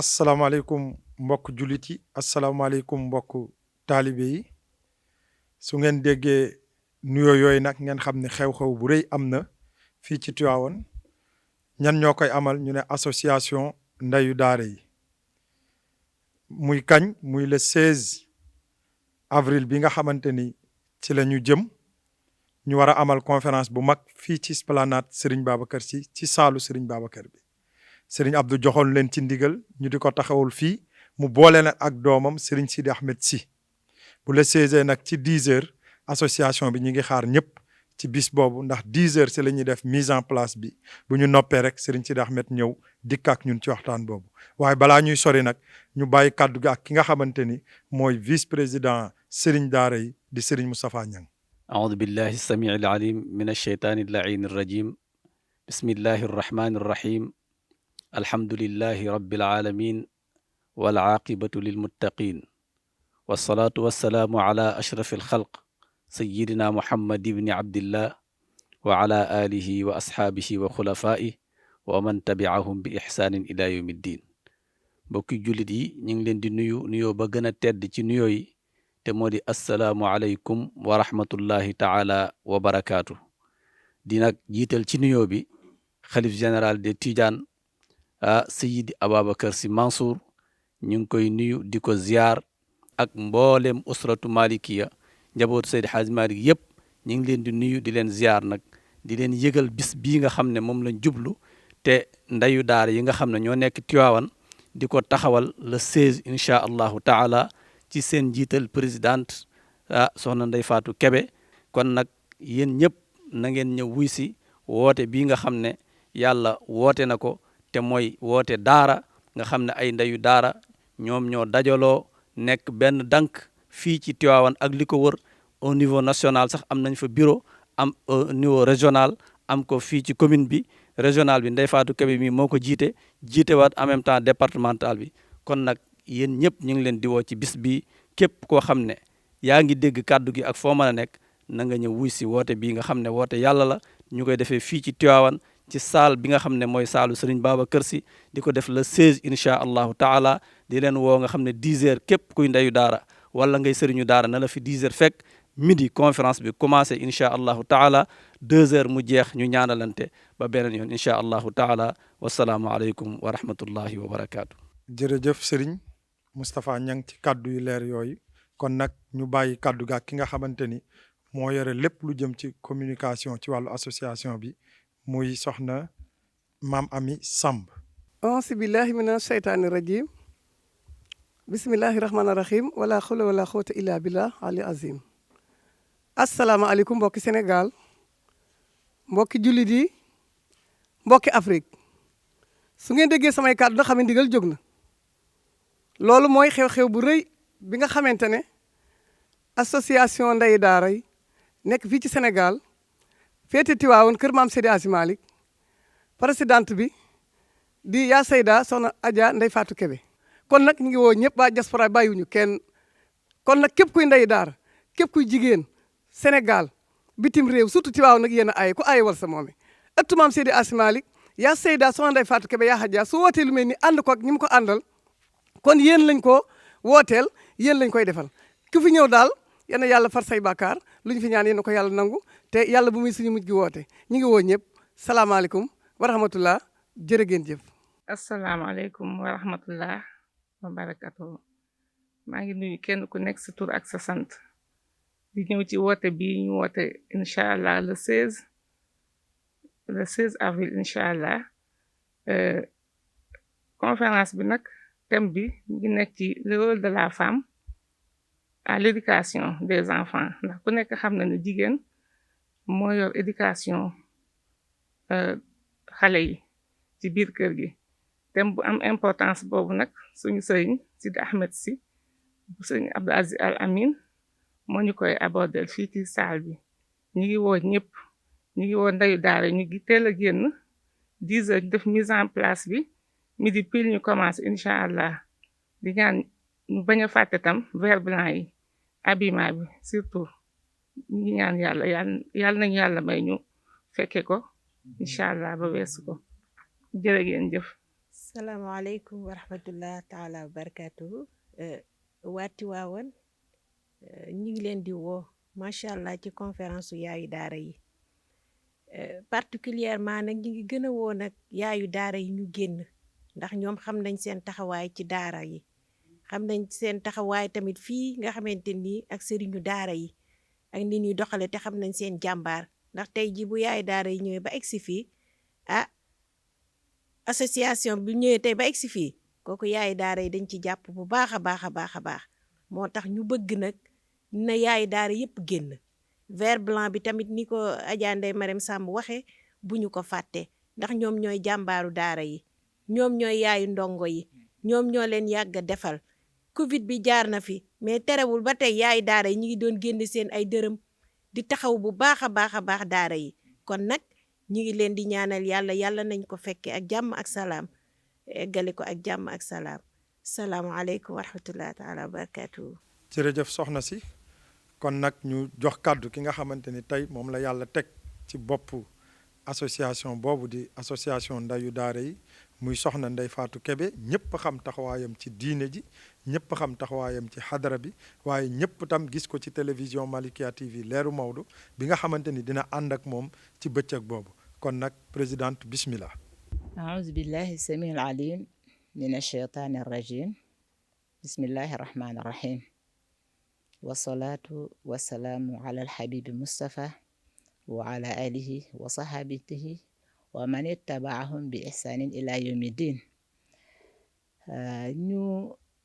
asalaamaaleykum mbokk jullit yi asalaamaaleykum mbokk taalibe yi su ngeen déggee nuyoo yooyu nag ngeen xam ne xew-xew bu rëy am na fii ci Tivaouane ñan ñoo koy amal ñu ne association ndeyu daara yi muy kañ muy le 16 avril bi nga xamante ni ci la ñu jëm ñu war a amal conférence bu mag fii ci esplanade Serigne Babacar Sy ci saalu Serigne Babacar bi Serigne Abdou joxoon leen ci ndigal ñu di ko taxawul fii mu boole nag ak doomam Serigne Sidi Ahmed Sy bu le 16 nag ci 10 heures association bi ñu ngi xaar ñëpp ci bis boobu ndax 10 heures ci la ñuy def mise en place bi bu ñu noppee rek Serigne Sidi Ahmed ñëw dikk ak ñun ci waxtaan boobu waaye balaa ñuy sori nag ñu bàyyi kàddu gi ak ki nga xamante ni mooy vice président Serigne Daara yi di Serigne Moustapha Niang. أعوذ بالله السميع العليم من الشيطان اللعين الرجيم بسم الله الرحمن الرحيم الحمد لله رب العالمين والعاقبة للمتقين والصلاة والسلام على أشرف الخلق سيدنا محمد بن عبد الله وعلى آله وأصحابه وخلفائه ومن تبعهم بإحسان إلى يوم الدين بوكي جولدي ñing leen di nuyu ba gëna tedd ci nuyo yi te moo di asalaamualeykum wa rahmatullahi taala wa barakaatu di nag jiital ci nuyoo bi xalif général de Tidiane Seydi Ababacar Sy Mansour ñu ngi koy nuyu di ko ziar ak mboolem usratu malikiya njabootu Seydi Hadj Malick yëpp ñu ngi leen di nuyu di leen ziar nag di leen yëgal bis bii nga xam ne moom lañ jublu te ndeyu daara yi nga xam ne ñoo nekk Tivaouane di ko taxawal le 16 incha allahu taala ci seen njiital présidente soxna Ndeye Fatou Kébé kon nag yéen ñëpp na ngeen ñëw wuy si woote bii nga xam ne yàlla woote na ko te mooy woote daara nga xam ne ay ndeyu daara ñoom ñoo dajaloo nekk benn dank fii ci Tivaouane ak li ko wër au niveau national sax am nañ fa bureau am au niveau régional am ko fii ci commune bi régional bi Ndeye Fatou Kébé mi moo ko jiite waat en même temps départemental bi kon nag yéen ñëpp ñu ngi leen di woo ci bis bi képp koo xam ne yaa ngi dégg kàddu gi ak foo mën a nekk na nga ñëw wuy si woote bii nga xam ne woote yàlla la ñu koy defee fii ci Tivaouane ci salle bi nga xam ne mooy saalu Serigne Babacar Sy di ko def le 16 incha allahu taala di leen woo nga xam ne 10 heures képp kuy ndeyu daara wala ngay sëriñu daara na la fi 10 heures fekk midi conférence bi commencé incha allahu taala 2 heures mu jeex ñu ñaanalante ba beneen yoon incha allahu taala wasalaamualeykum wa rahmatullahi wa barakaatu. jërëjëf Serigne Moustapha Niang ci kàddu yu leer yooyu kon nag ñu bàyyi kàddu ga ki nga xamante ni moo yore lépp lu jëm ci communication ci wàllu association bi muy soxna Maam Ami Samb. auzu billahi mina sheytaani rajim bismillahi rahmaani rahim wala xawla wala xawta illa billah ali azim. asalaamaaleykum mbokki Sénégal mbokki jullit yi mbokki Afrique su ngeen déggee samay kàddu na xam ne ndigal jóg na. loolu mooy xew-xew bu rëy bi nga xamante ne association ndeyu daara yi nekk fii ci Sénégal féete Tivaouane kër maam Seydi Hadji Malick présidente bi di yaa Seyda soxna Adja Ndeye Fatou Kébé kon nag ñu ngi woo ñëpp waa diaspora bàyyiwuñu kenn kon nag képp kuy ndeyu daara képp kuy jigéen Sénégal bitim réew surtout Tivaouane nag yéen a aaye ku aaye wal sa moome ëttu maam Seydi Hadji Malick yaa Seyda soxna Ndeye Fatou Kébé yaa Hadja su wootee lu mel ni ànd ko ak ñi mu ko àndal kon yéen lañ ko wooteel yéen lañ koy defal ku fi ñëw daal yal na yàlla far say bàkkaar lu ñu fi ñaan yéen na ko yàlla nangu te yàlla bu muy suñu mujj gi woote ñu ngi woo ñëpp salaamaaleykum wa rahmatullah jërë ngeen jëf. asalaamaaleykum wa rahmatullah wa barakatu maa ngi nuyu kenn ku nekk sa tur ak sa sant di ñëw ci woote bii ñu woote incha allah le 16 avril incha allah conférence bi nag. thème bi ngi nekk ci le rôle de la femme à l'éducation des enfants ndax ku nekk xam na ne jigéen moo yor éducation xale yi ci biir kër gi thème bu am importance boobu nag suñu sëriñ Sidi Ahmed Sy bu sëriñ Abdou Aziz Al Amin moo ñu koy aborder fii ci salle bi ñu ngi woo ñëpp ñu ngi woo ndeyu daara ñu ngi teel a génn 10 heures ñu def mise en place bi midi pile ñu commencé incha allah di ñaan ñu bañ a fàtte tam vert blanc yi habillement bi surtout ñu ngi ñaan yàlla nañu yàlla may ñu fekke ko incha allah ba weesu ko jërë ngeen jëf. salaamaaleykum wa rahmatullah taala wa barakatuhu waa Tiwaawan ñu ngi leen di woo macha allah ci conférence su yaayu daara yi particulièrement nag ñu ngi gën a woo nag yaayu daara yi ñu génn ndax ñoom xam nañ seen taxawaay ci daara yi xam nañ seen taxawaay tamit fii nga xamante ni ak sëriñu daara yi ak ni ñuy doxale te xam nañ seen jàmbaar ndax tey ji bu yaayu daara yi ñëwee ba egsi fii association bi ñëwee tey ba egsi fii kooku yaayu daara yi dañ ci jàpp bu baax a baax a baax a baax moo tax ñu bëgg nag na yaayu daara yëpp génn vert blanc bi tamit ni ko Adja Ndeye Marème Samb waxee bu ñu ko fàtte ndax ñoom ñooy jàmbaaru daara yi ñoom ñooy yaayu ndongo yi ñoom ñoo leen yàgg a defal Covid bi jaar na fi mais terewul ba tey yaayu daara yi ñu ngi doon génn seen ay dërëm di taxaw bu baax a baax a baax daara yi kon nag ñu ngi leen di ñaanal yàlla nañ ko fekke ak jàmm ak salaam eggale ko ak jàmm ak salaam salaamualeykum wa rahmatullahi taala wa barakatuhu. jërëjëf soxna si kon nag ñu jox kàddu ki nga xamante ni tey moom la yàlla teg ci boppu association boobu di association ndayu daara yi muy soxna Ndeye Fatou Kébé ñëpp xam taxawaayam ci diine ji ñëpp xam taxawaayam ci xadara bi waaye ñëpp tam gis ko ci télévision Malikia TV leeru Maodo bi nga xamante ni dina ànd ak moom ci bëccëg boobu kon nag présidente bismillah. aouzu billahi samiil alim min ashaytaani rajim bismillahi rahmaani rahim wasalaatu wasalaamu ala alxabibi Mustafa wa ala alihi wa sahabatihi wa man ittabaahum bi ihsanin ila yawmi din ñu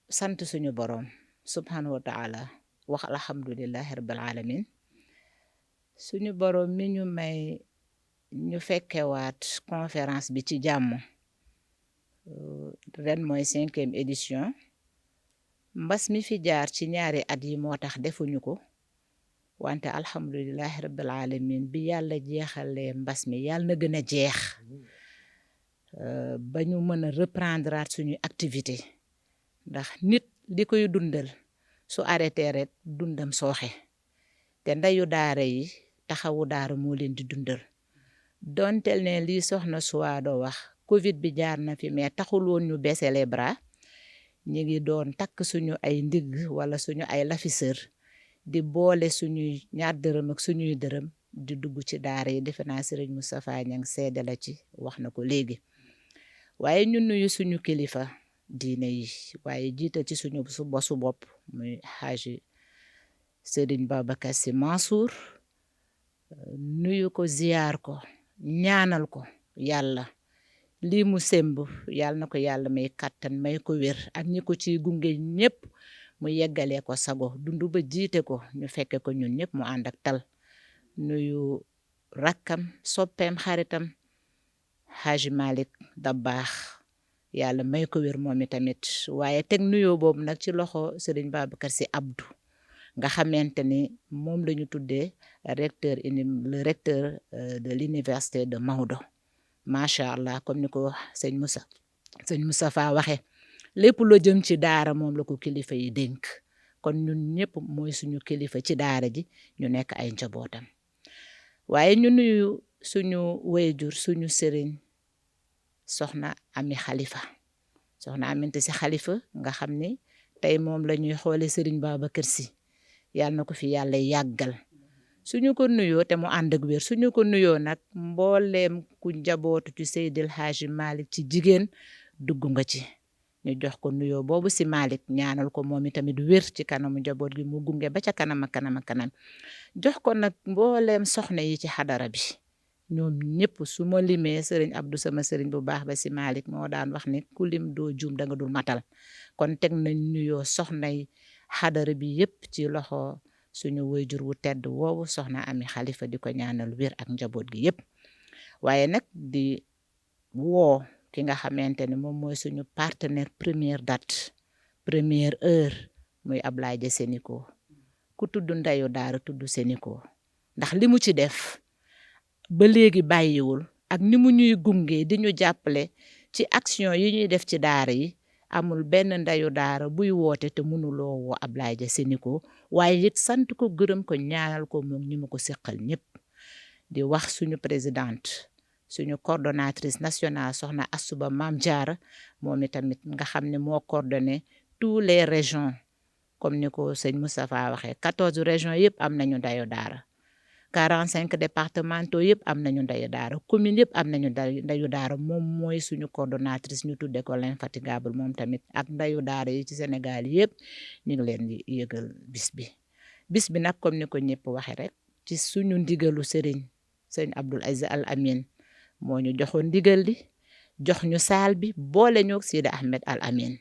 sant suñu borom subhanahu wa taala wax alhamdulillahi rabbil alamin suñu borom mi ñu may ñu fekkewaat conférence bi ci jàmm ren mooy 5e édition mbas mi fi jaar ci ñaari at yi moo tax defuñu ko wante alhamdulillahi rabbil alamin bi yàlla jeexalee mbas mi yàlla na gën a jeex ba ñu mën a reprendre suñu activité ndax nit li koy dundal su arrêté rek dundam sooxe te ndeyu daara yi taxawu daara moo leen di dundal dontel ne lii soxna Suwaado wax Covid bi jaar na fi mais taxul woon ñu baisser les bras ñi ngi doon takk suñu ay ndigg wala suñu ay lafiseur di boole suñuy ñaar dërëm ak suñuy dërëm di dugg ci daara yi defe naa Serigne Moustapha Niang seede la ci wax na ko léegi waaye ñu nuyu suñu kilifa diine yi waaye jiital ci suñu bosu bopp muy Haji Serigne Babacar Sy Mansour nuyu ko ziyaar ko ñaanal ko yàlla lii mu semb yàlla na ko yàlla may kàttan may ko wér ak ñi ko ciy gunge ñëpp mu yeggalee ko sago dundu ba jiite ko ñu fekke ko ñun ñëpp mu ànd ak tal nuyu rakkam soppeem xaritam Haji Malick Dabakh yàlla may ko wér moom tamit waaye teg nuyoo boobu nag ci loxo Serigne Babacar Sy Abdou nga xamante ni moom la ñu tuddee le recteur de l'université de Maodo macha allah comme ni ko sëñ Moustapha waxee lépp lu jëm ci daara moom la ko kilifa yi dénk kon ñun ñëpp mooy suñu kilifa ci daara ji ñu nekk ay njabootam waaye ñu nuyu suñu wayjur suñu sëriñ soxna Ami Khalifa soxna Aminta Sy Khalifa nga xam ni tey moom la ñuy xoole Serigne Babacar Sy yàlla na ko fi yàlla yàggal suñu ko nuyoo te mu ànd ak wér suñu ko nuyoo nag mbooleem ku njabootu ci Seydil Hadji Malick ci jigéen dugg nga ci ñu jox ko nuyoo boobu si Malick ñaanal ko moom itamit wér ci kanamu njaboot gi mu gunge ba ca kanam ak kanam ak kanam jox ko nag mbooleem soxna yi ci xadara bi ñoom ñëpp su ma limee sëriñ Abdou sama sëriñ bu baax ba si Malick moo daan wax ni ku lim doo juum da nga dul matal kon teg nañ nuyoo soxna yi xadara bi yëpp ci loxo suñu wayjur wu tedd woowu soxna Ami Khalifa di ko ñaanal wér ak njaboot gi yëpp waaye nag di woo ki nga xamante ne moom mooy suñu partenaire première date première heure muy Ablaye Dia Sénico ku tudd ndeyu daara tudd Sénico ndax li mu ci def ba léegi bàyyiwul ak ni mu ñuy gunge di ñu jàppale ci action yi ñuy def ci daara yi amul benn ndeyu daara buy woote te mënuloo woo Ablaye Dia Sénico waaye it sant ko gërëm ko ñaanal ko moom ñi mu ko seqal ñëpp di wax suñu présidente suñu coordonnatrice nationale soxna Asuba Mam Diarra moom itamit nga xam ne moo coordonné tous les régions comme ni ko sëñ Moustapha waxee 14 régions yëpp am nañu ndayu daara 45 départementaux yëpp am nañu ndayu daara commune yëpp am nañu ndayu daara moom mooy suñu coordonnatrice ñu tuddee ko l'infatigable moom tamit ak ndayu daara yi ci Sénégal yëpp ñu ngi leen di yëgal bis bi nag comme ni ko ñëpp waxee rek ci suñu ndigalu sëñ Abdoul Aziz Al Amin moo ñu joxoon ndigal li jox ñu saal bi boole ñu Sidi Ahmed Al Amin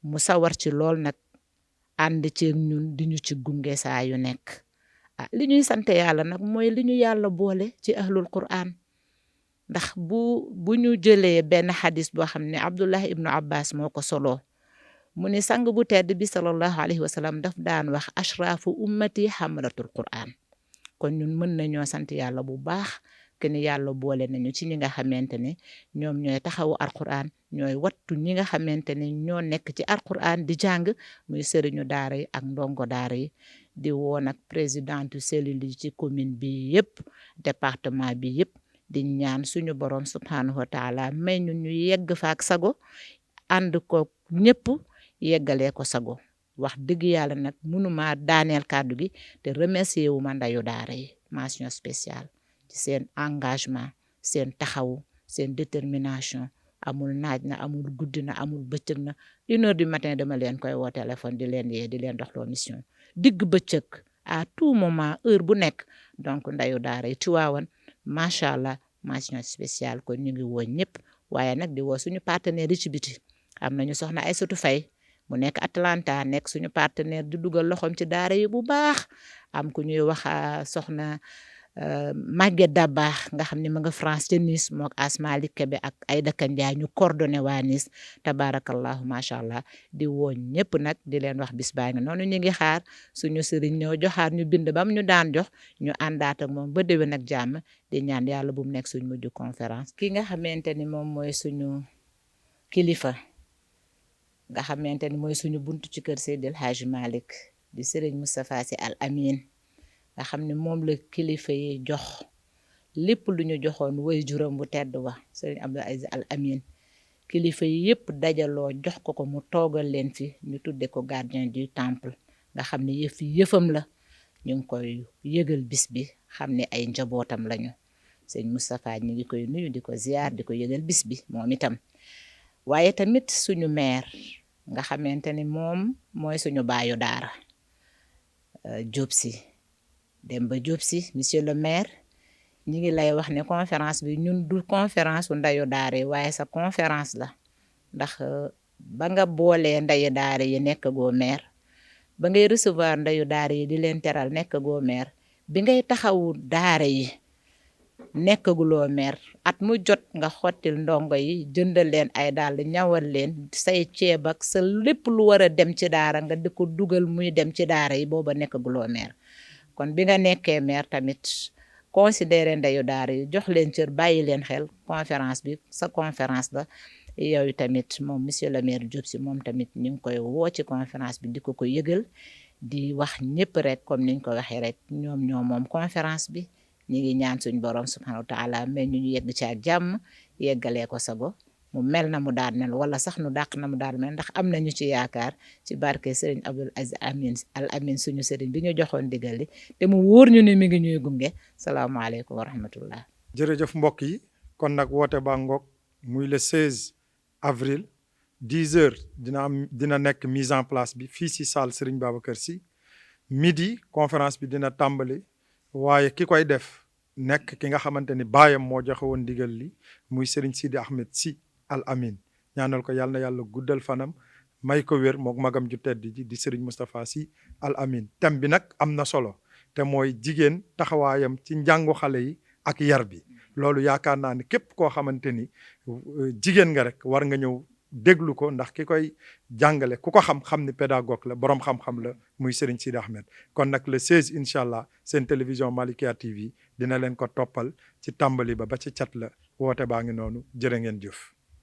mu sawar ci lool nag ànd ci ñun di ñu ci gunge saa yu nekk li ñuy sant yàlla nag mooy li ñu yàlla boole ci ahlul Qur'an ndax bu ñu jëlee benn xadis boo xam ne Abdullah ibnu Abbas moo ko soloo mu ne sang bu tedd bi sallallahu alayhi wa sallam daf daan wax ashraafu ummati hamalatul Qur'an kon ñun mën nañoo sant yàlla bu baax que ni yàlla boole nañu ci ñi nga xamante ne ñoom ñooy taxawu alquran ñooy wattu ñi nga xamante ne ñoo nekk ci alquran di jàng muy sëriñu daara yi ak ndongo daara yi di woo nag présidente cellule yi ci commune bi yëpp département bi yëpp di ñaan suñu borom subhanahu wa taala may ñu yegg fa ak sago ànd ko ñëpp yeggalee ko sago wax dëgg yàlla nag mënuma daaneel kàddu gi te remercier wu ma ndayu daara yi mention spéciale ci seen engagement seen taxawu seen détermination amul naaj na amul guddi na amul bëccëg na 1h du matin dama leen koy woo téléphone di leen yee di leen doxloo mission digg bëccëg à tout moment heure bu nekk donc ndayu daara yi Tiwaawan macha allah mention spéciale kon ñu ngi woo ñëpp waaye nag di woo suñu partenaire yi ci biti am nañu soxna Aïssatou Faye mu nekk Atlanta nekk suñu partenaire di dugal loxoom ci daara yi bu baax am ku ñuy wax soxna Maguette Dabaax nga xam ne ma nga France ca Nice mook Asmali Kebe ak Aïda Kandiaye ñu coordonné waa Nice tabarakallahu macha allah di woo ñëpp nag di leen wax bis baa ngi noonu ñu ngi xaar suñu sëriñ ñëw joxaat ñu bind bam ñu daan jox ñu àndaat ak moom ba déwén ak jàmm di ñaan yàlla bu mu nekk suñu mujj conférence ki nga xamante ni moom mooy suñu kilifa nga xamante ni mooy suñu buntu ci kër Seydil Hadji Malick di sëriñ Moustapha Sy Al Amin nga xam ne moom la kilifa yi jox lépp lu ñu joxoon way juróom bu tedd wa sëriñ Abdoul Aziz Al Amin kilifa yi yëpp dajaloo jox ko mu toogal leen fi ñu tudde ko gardien du temple nga xam ne yëfam la ñu ngi koy yëgal bis bi xam ne ay njabootam lañu sëriñ Moustapha ñu ngi koy nuyu di ko ziar di ko yëgal bis bi moom itam waaye tamit suñu maire nga xamante ni moom mooy suñu baayu daara Diop Sy Demba Diop Sy monsieur le maire ñi ngi lay wax ne conférence bi ñun du conférence u ndayu daara yi waaye sa conférence la ndax ba nga boolee ndayu daara yi nekk goo maire ba ngay recevoir ndayu daara yi di leen teral nekk goo maire bi ngay taxawu daara yi nekkaguloo maire at mu jot nga xottil ndongo yi jëndal leen ay dàll ñawal leen say ceeb ak sa lépp lu war a dem ci daara nga di ko dugal muy dem ci daara yi booba nekkaguloo maire kon bi nga nekkee maire tamit considéré ndeyu daara yi jox leen cër bàyyi leen xel conférence bi sa conférence la yow tamit moom monsieur le maire Diop Sy moom tamit ñu ngi koy woo ci conférence bi di ko yëgal di wax ñëpp rek comme niñ ko waxee rek ñoom moom conférence bi ñu ngi ñaan suñu borom subhanahu wa taala mais ñu yegg ci ak jàmm yeggalee ko sago mu mel na mu daan mel wala sax nu dàq na mu daan mel ndax am nañu ci yaakaar ci barke Serigne Abdoul Aziz Al Amin suñu Serigne bi ñu joxoon digal li te mu wóor ñu ne mi ngi ñuy gunge salaamaaleykum wa rahmatullah. jërëjëf mbokk yi kon nag woote baa ngoog muy le 16 avril 10h dina nekk mise en place bi fii si salle Serigne Babacar Sy midi conférence bi dina tàmbali waaye ki koy def nekk ki nga xamante ni baayam moo joxe woon digal li muy Serigne Sidi Ahmed Sy Al Amin ñaanal ko yàlla na yàlla guddal fanam may ko wér mook magam ju tedd ji di Serigne Moustapha Sy Al Amin thème bi nag am na solo te mooy jigéen taxawaayam ci njàngu xale yi ak yar bi loolu yaakaar naa ne képp koo xamante ni jigéen nga rek war nga ñëw déglu ko ndax ki koy jàngale ku ko xam ni pédagogue la boroom xam-xam la muy Serigne Sidi Ahmed kon nag le 16 incha allah seen télévision Malikia TV dina leen ko toppal ci tàmbali ba ci cat la woote baa ngi noonu jërë ngeen jëf